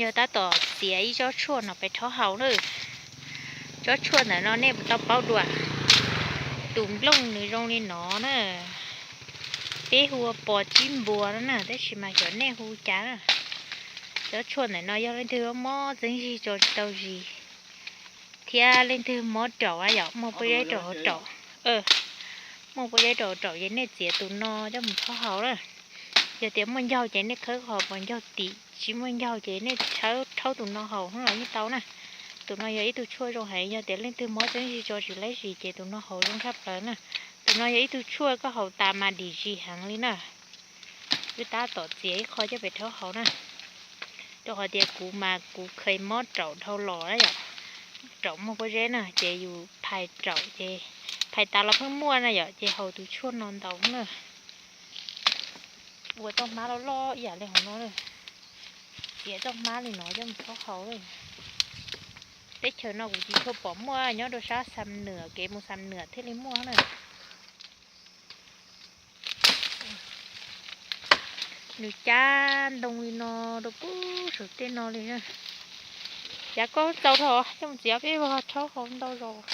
Yog tab tom txiav ib tsob tshuaj no pem rhaub haus na. Tsob tshuaj ntawm no nej puas tau paub dua? Tus nplooj nws zoo li no na. Peb hu ua pos tsib npua no na, tab sis mas xyov nej hu cas na. Tsob tshuaj ntawm no yog leej twg mob txeeb zig tso tsis tau zis, thiab leej twg mob raum na yom, muaj pob zeb rau hauv raum. Muaj pob zeb rau hauv raum ces nej txiav tus no coj mus rhaub haus na. Yog tias muaj ncaug ces nej khawb qhov pos ncaug tim, tsis muaj ncaug ces nej rhaub tus no haus los yeej tau na. Tus no yog ib tug tshuaj zoo heev, yog tias leej twg mob txeeb zig tso tsis laib zis ces tus no haus zoo tshaj plaws na. Tus no yog ib tug tshuaj koj haus tas mas dim zis heev li na. Wb tab tom txiav ib qho coj pem rhaub haus na. Rau qhov tias kuv mas kuv kheev mob raum dhau los na yom. Raum muaj pob zeb na ces yus phais raum ces phais tas los pheej muaj na yom, ces haus tus tshuaj no ntau na. Ua txoj hmab loj loj ib yam li hauv no na. Txiav txoj hmab li no coj mus rhaub haus. Teb chaws no kuv tsis tshua pom muaj, nyob rau sab Xam Nuam, kev mus Xam Nuam thiaj li muaj na. Nws cab ntoo li no rau pub saum tej no li na. Cav koj txaus dhau coj mus txiav peb vog rhaub haus ntau zaus.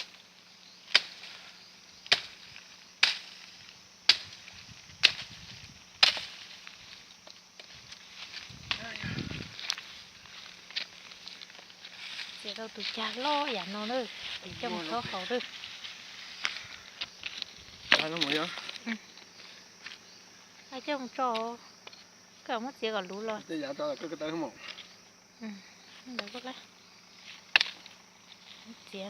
Txiav tau tus cag loj yam no na, ces coj mus rhaub haus lawm. Coj mus tso, koj muab txiav kom luv los. Txiav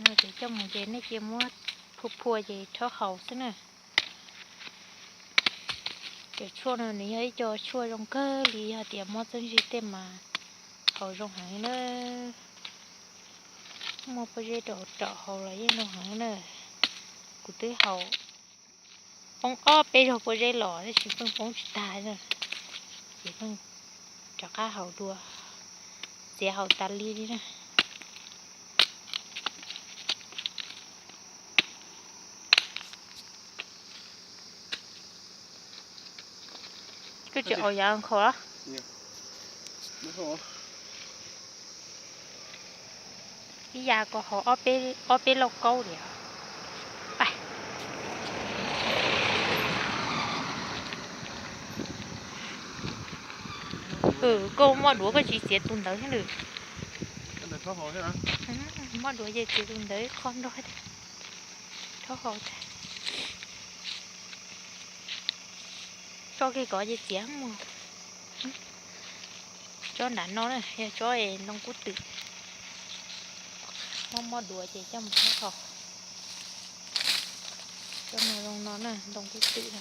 no ces coj mus ces nej cia muab phua phua ces rhaub haus xwb na. Cov tshuaj no nws yog ib co tshuaj zoo kawg li, yog tias mob txeeb zig tej mas haus zoo heev na. Muaj pob zeb rau hauv raum haus los yeej zoo heev na. Kuv twb haus poob ob peb zaug pob zeb los tab sis pheej poob tsis tag na. Ces pheej rov qab haus dua, txiav haus tas li li na. Koj tsis haus yav nkhaus los? Ib yav ko haus ob peb lauj kaub li. Koj muaj duav koj tsis txiav tus ntawd thiab lwm. Muaj duav ces txiav tus ntawd qhov nrog. Rhaub haus tag. Tso kiag kov ces txiav mus. Tsob nram no na yog tsob ntoo kub twm. Mob mob duav ces coj mus rhaub haus. Tsob no zoo no na, ntoo kub twm na.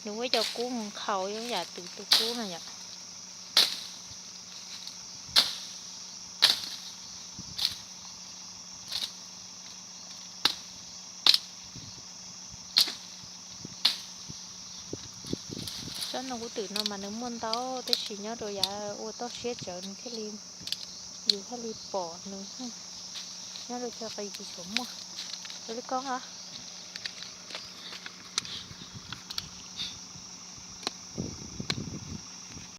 Nws ua cov kub nkhaus zoo yam tus tus kub na yom. Tsob ntoo kub twm no mas nws muaj ntau, tab sis nyob rau yav ua toj siab tsawv nws thiaj li, yus thiaj li pom nws. Nyob rau chaw qis tsis tshua muaj. Ua li koj